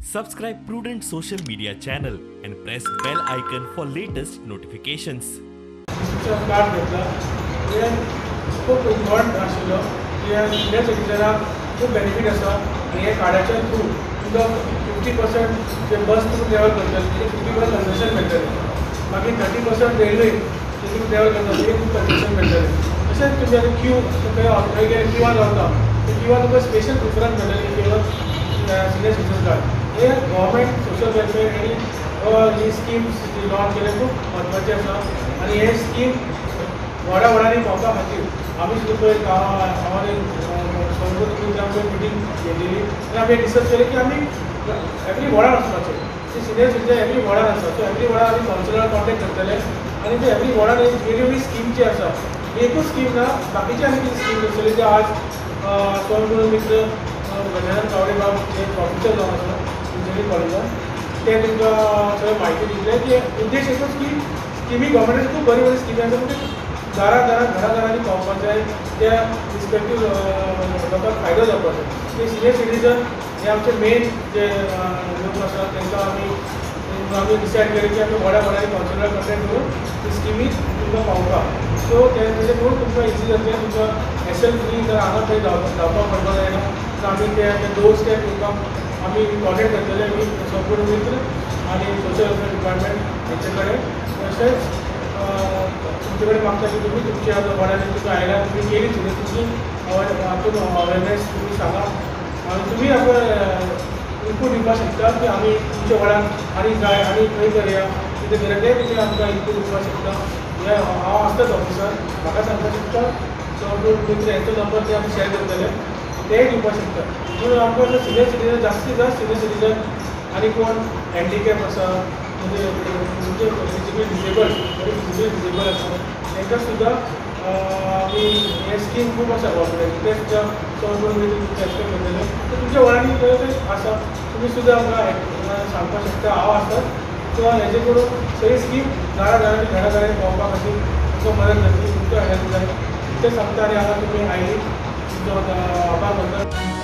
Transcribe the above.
Subscribe Prudent Social Media channel and press bell icon for latest notifications. Card घेतला हे खूप important आशिल्लो की सिनियर सिटीजनाक खूब बेनिफीट आसा आनी हे कार्डाच्या थ्रू तुमकां 50% जे बस तुमी ट्रॅवल करतले तेजें 50% कन्सेशन मेळटलें, मागीर 30% रेल्वे जे तुमी ट्रॅवल करता तेजें खूब कन्सेशन मेळटलें. तशेंच तुमी आतां क्यू खंय गेले क्यूआर रावता ते क्यूआर तुमकां स्पेशल प्रिफरन्स मेळटलें केवल सिनियर सिटीजन कार्ड. हे गव्हर्मेंट सोशल वेलफेअर आनी ही स्किम्स जी लॉन्च केले खूब म्हत्वाची आसा आनी हे स्कीम व्हडा व्हडांनी पावपा खातीर आमी सुद्दां पळय गांवांनी संपूर्ण मिटींग घेतलेली आनी आमी डिस्कस केलें की आमी एवरी वॉर्डान वचपाचें, सिनियर सिटीजन एवरी वॉर्डान आसा, सो एवरी वॉर्डान आमी कावन्सिलर कॉन्टेक्ट करतले आनी ते एवरी वॉर्डान वेगळी वेगळी स्कीम जी आसा, एकूच स्कीम ना, बाकीची आनी कितें स्कीम आसतली ते आज स्वयंपूर्ण मित्र गजानन गावडे बाब जे प्रोफेसर जावन आसा इंजिनियरींग कॉलेजान ते तुमकां सगळें म्हायती दितले की उद्देश एकूच की स्किमी गव्हर्मेंटाची खूब बरी बरी स्किमी आसा, पूण दारां दारां घरा घरांनी पावपाक जाय, त्या रिस्पेक्टीव लोकांक फायदो जावपाक जाय. ते सिनियर सिटीजन हे आमचे मेन जे लोक आसा तांकां आमी डिसायड केलें की आमी व्हडा व्हडांनी कावन्सिलर कॉन्टेक्ट करून ती स्किमी तुमकां पावपाक, सो तेजें करून तुमकां इजी जातलें, तुमकां एसल फ्री तर हांगा थंय धांवपाक पडपाक जायना. सो आमी ते डोर स्टेप तुमकां आमी कॉन्टेक्ट करतले विथ संपूर्ण मित्र आनी सोशल वेलफेअर डिपार्टमेंट हेंचे कडेन. तशेंच तुमचे कडेन मागता की तुमी तुमच्या आतां वॉर्डांनी तुमकां आयल्या तुमी केली सुद्दां तुमची हातून अवेरनेस तुमी सांगा आनी तुमी आमकां इनपूट दिवपाक शकता की आमी तुमच्या वॉर्डान आनी जाय आनी खंय करया कितें करया तें तुमी आमकां इनपूट दिवपाक शकता. हे हांव आसताच ऑफिसर, म्हाका सांगपाक शकता, संपूर्ण मित्र हेंचो नंबर ते आमी शेअर करतले तेय दिवपाक शकता. पूण आमकां सिनियर सिटीजन जास्तीत जास्त सिनियर सिटीजन आनी कोण हँडिकॅप आसा म्हणजे म्हणजे फिजिकली डिसेबल फिजिकली डिसेबल आसा तांकां सुद्दां आमी हे स्कीम खूब आसा गव्हर्मेंटाची ते सुद्दां संपूर्ण मित्र तुमकां एक्सप्लेन करतले. तर तुमच्या वॉर्डांनी खंय खंय आसा तुमी सुद्दां आमकां सांगपाक शकता, हांव आसा. सो हेजे करून सगळी स्कीम दारा दारांनी घरा घरांनी पावपा खातीर तुमकां मदत जातली, तुमकां हेल्प जाय तें सांगता. आनी हांगा तुमी आयली तुमचो आभार मानता.